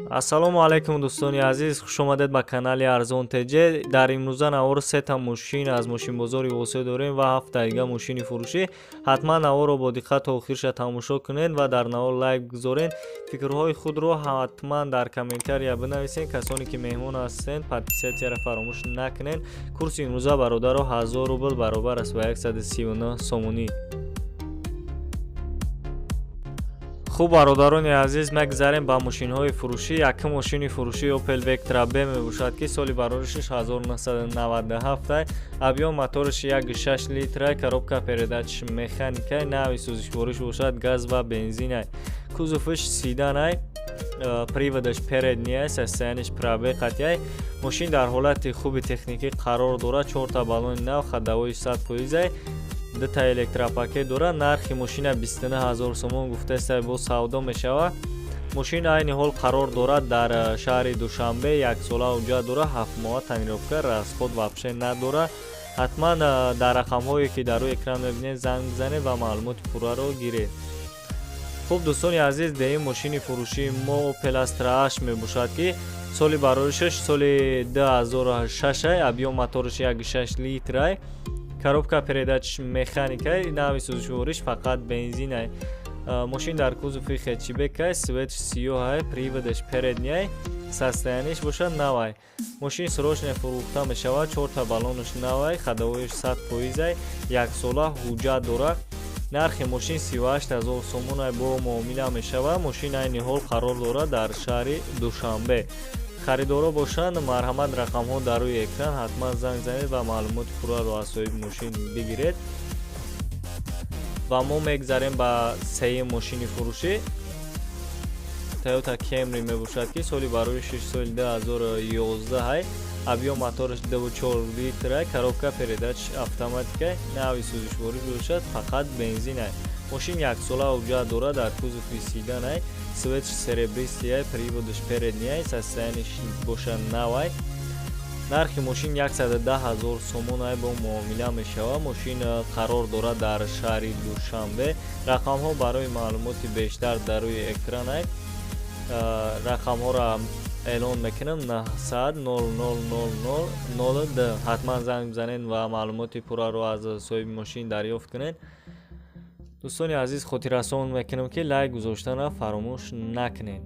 Ассалому алайкум, дӯстони азиз, хушомадед ба канали Арзон ТЖ. Дар имрӯза навор сета мошин аз мошинбозори Восеъ дорем ва ҳафта дига мошини фурӯшӣ. Ҳатман наворро бо диққат то охирша тамошо кунед ва дар навор лайк гузоред. Фикрҳои худро ҳатман дар комментария бинависед. Касоне ки меҳмон ҳастед, подписатсияро фаромӯш накунед. Курси имрӯза, бародаро, 1000 рубл баробар аст ба 139 сомонӣ. Хуб, бародарони азиз, мегзарем ба мошинҳои фурӯшӣ. Якум мошини фурӯшӣ Opel Vectra B мебошад, ки соли бароришаш 1997, объём мотораш 1,6 литра, коробка передач механика, нави сӯзишвориш бошад газ ва бензинай. Кузоваш седанай, приводаш передний, состояниш пробег қатъяй. Мошин дар ҳолати хуби техникӣ қарор дорад, чорта баллони нав, ходовои 100%, дута электропакет дорад. Нархи мошина 29 000 сомон гуфтаеста, бо савдо мешавад. Мошин айни ҳол қарор дорад дар шаҳри Душанбе, яксола ҳуҷҷат дорад, 7 моҳа тонировка, расход вообще надорад. Ҳатман дар рақамҳое, ки дар рӯи экран мебинед, занг бизанед ва маълумоти пурраро гиред. Хуб, дӯстони азиз, деюм мошини фурӯшии мо Opel Astra H мебошад, ки соли бароришаш соли 2006, объём мотораш 1,6 литрай, коробка передач механикай, нави сӯзишвориш фақат бензинай. Мошин дар кузови хэтчбекай, цветш сиёҳай, приводаш передний, состояниш бошад навай. Мошин срочно фурӯхта мешавад, чорта баллонаш навай, ходовоиш 100%, яксола ҳуҷҷат дорад. Нархи мошин 38 000 сомонай, бо муомила мешавад. Мошин айни ҳол қарор дорад дар шаҳри Душанбе. Харидоро бошанд, марҳамат, рақамҳо дар рӯи экран, ҳатман занг занед ва маълумоти пурраро аз соҳиби мошин бигиред. Ва мо мегзарем ба сеюм мошини фурӯшӣ. Toyota Camry мебошад, ки соли барои соли 2011, объём мотораш 2,4 литра, коробка передач автоматика, нави сӯзишворӣ бошад фақат бензинай. Мошин яксола ҳуҷҷат дорад, дар кузови седанай, цветш серебристый, приводаш передний, состояниш бошад навай. Нархи мошин 110 000 сомонай, бо муомила мешавад. Мошин қарор дорад дар шаҳри Душанбе. Рақамҳо барои маълумоти бештар дар рӯи экранай. Рақамҳоро эълон мекунам: 900 00 00 02. Ҳатман занг бизанед ва маълумоти пурраро аз соҳиби мошин дарёфт кунед. Дӯстони азиз, хотиррасон мекунам, ки лайк гузоштанро фаромӯш накунед.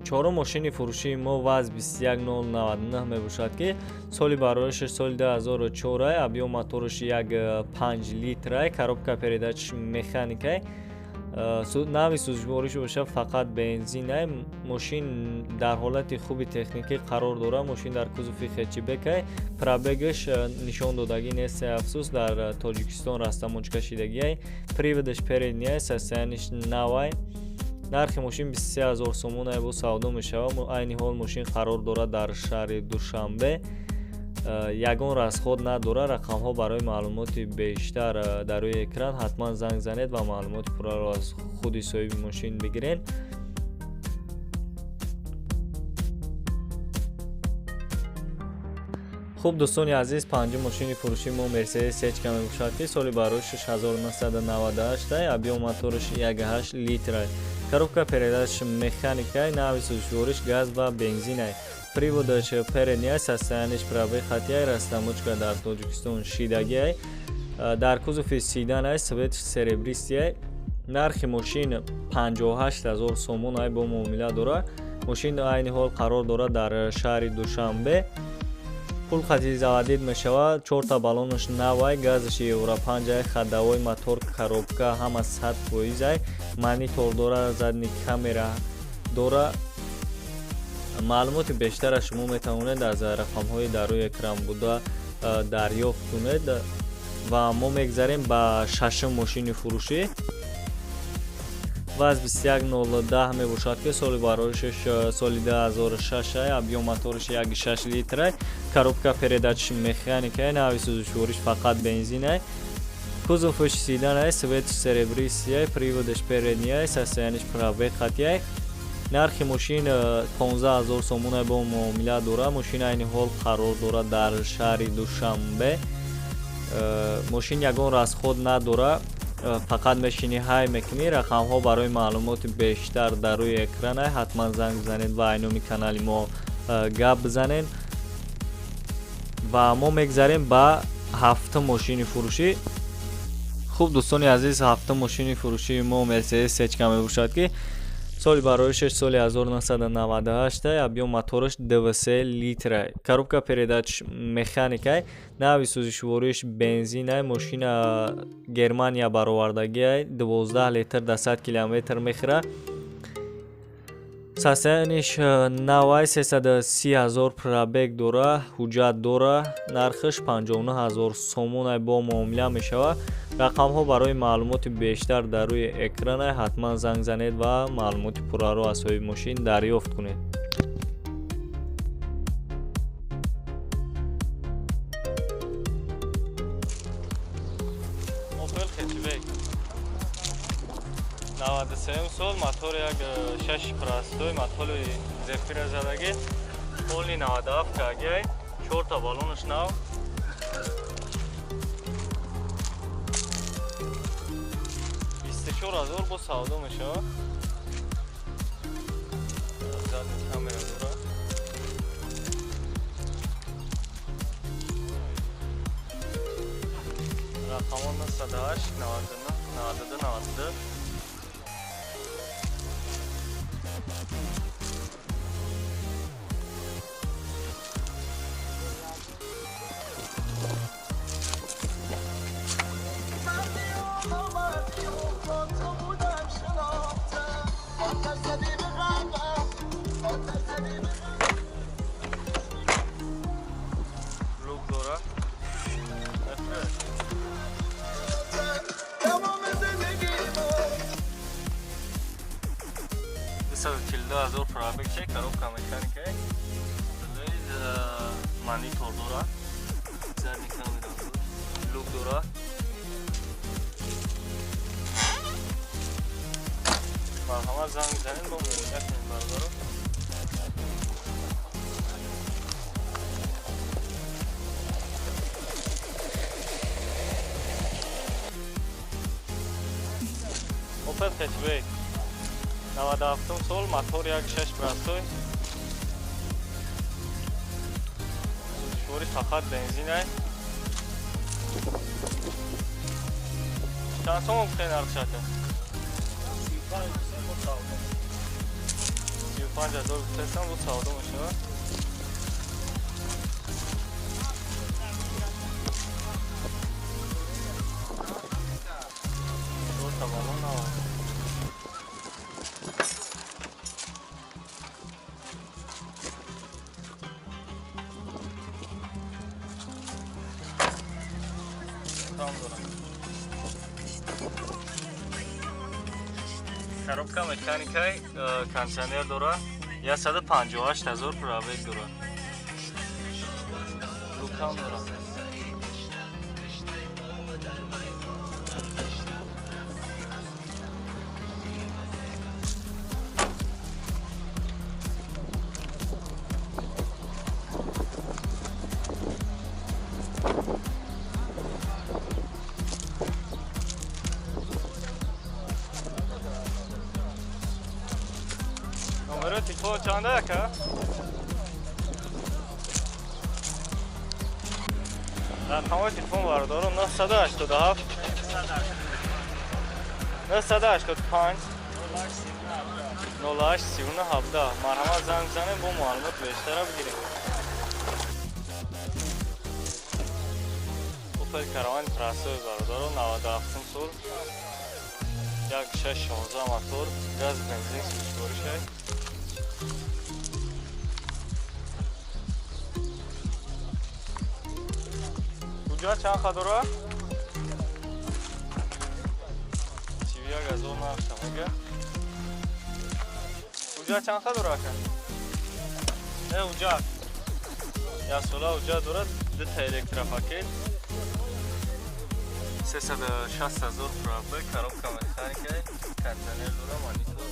Чорум мошини фурӯшии мо ВАЗ 21099 мебошад, ки соли бароришаш соли 2004, объём мотораш 1,5 литрай, коробка передач механикай, нави сӯзишвориш бошад фақат бензинай. Мошин дар ҳолати хуби техникӣ қарор дорад. Мошин дар кузови хэтчбекай, пробегаш нишон додагӣ нест, афсӯс, дар Тоҷикистон растамочка шидагиай. Приводаш передний, состояниш навай. Нархи мошин 23 000 сомонай, бо савдо мешавад. Айни ҳол мошин қарор дорад дар шаҳри Душанбе, ягон расход надорад. Рақамҳо барои маълумоти бештар дар рӯи экран, ҳатман занг занед ва маълумоти пурраро аз худи соҳиби мошин бигиред. Хуб, дӯстони азиз, панҷум мошини фурӯшии мо Мерседес Сечка мебошад, ки соли барои 1998, объём мотораш 1,8 литрай, коробка передач механикай, нави сӯзишвориш газ ва бензинай, приводаш передний, состояниш пробег хатияй, растамочка дар Тоҷикистон шидагиай, дар кузови седанай, цвет серебристый. Нархи мошин 58 000 сомонай, бо муомила дорад. Мошин айни ҳол қарор дорад дар шаҳри Душанбе. Пул хати заводить мешавад. Чорта баллонаш навай, газаш евро панҷай, ходовой, мотор, коробка ҳама 100%, монитор дора, задний камера дора. Маълумоти бештара шумо метавонед аз рақамҳои дар рӯи экран буда дарёфт кунед. Ва мо мегзарем ба шашум мошини фурӯшӣ. ВАЗ 21010 мебошад, ки соли бароришаш соли 2006, объём мотораш 1,6 литрай, коробка передач механикай, нави сӯзишвориш фақат бензинай, кузоваш седанай, цвет серебристый, приводаш передний, состояниш пробег хатияй. Нархи мошин 15 000 сомона, бо муомила дорад. Мошин айни ҳол қарор дорад дар шаҳри Душанбе. Мошин ягон расход надорад. Фақат мешинӣ ҳай мекунӣ. Рақамҳо барои маълумоти бештар дар рӯи экранай. Ҳатман занг бизанед ва айноми канали мо гап бизанед. Ва мо мегзарем ба ҳафтум мошини фурӯшӣ. Хуб, дӯстони азиз, ҳафтум мошини фурӯшии мо Мерседес Сечка мебошад, ки соли бароишаш соли 1998, объём мотораш 2,3 литра, коробка передач механикай, нави сӯзишвориш бензинай. Мошина Германия баровардагиай, 12 литр дар 100 километр мехӯрад. Состояние ш навай, 330 ҳазор пробег дора, ҳуҷҷат дора. Нархаш 59 ҳазор сомонай, бо муомила мешавад. Рақамҳо барои маълумоти бештар дар рӯи экранай. Ҳатман занг занед ва маълумоти пурраро аз соҳиби мошин дарёфт кунед. Opel Hatchback, 93 сол, мотор як шаш простой, мотори Зефира задагӣ, поли 97 кагиай, чорта баллонаш нав. 24 ҳазор бо савдо мешавад. Задний камера дорад. Рақамон 98 99 92 92. Люк дора. 242 ҳазор пробег че, коробка механика, монитор дора, задний камера, люк дора. Марҳамат, занг бизанед, мо муомила кунем, бародаро. Opel Hatchback, 97 сол, мотор як шаш простой, сӯзишворӣ фақат бензинай. Чанд сомон гуфтед нархшака? 35 ҳазор гуфтестам, бо савдо мешавад. Чорта баллон нав. Там дорам. Коробка механикай, кондиционер дора, 158 ҳазор пробег дора, люкам дора. Номеро телефон чанда, ака? Рақамҳои телефон, бародаро, 987 985 08 39 17. Марҳамат, занг бизанем, бо маълумот бештара бигирем. Опел Караван простой, бародаро, 97 сол, як шаш 16 мотор, газ, бензин сӯзишворишай. Ҳуҷҷат чанд ха дора? 31 ҳазор нархша мега. Ҳуҷҷат чанд ха дора, ака? Не, ҳуҷҷат як сола ҳуҷҷат дорад. Дута электропакет, 360 ҳазор пробег, коробка механика, кондиционер дора, монитор.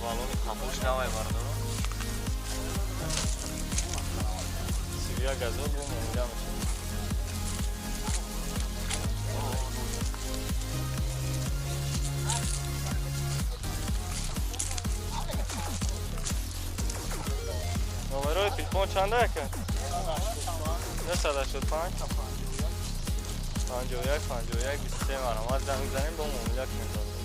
Баллони қафош навай, бародаро. 31 000 бо муомила мешавад. Номерои телефон чанда, ака? 985 51 51 23. Марҳамат, занг занем, бо муомила кунем.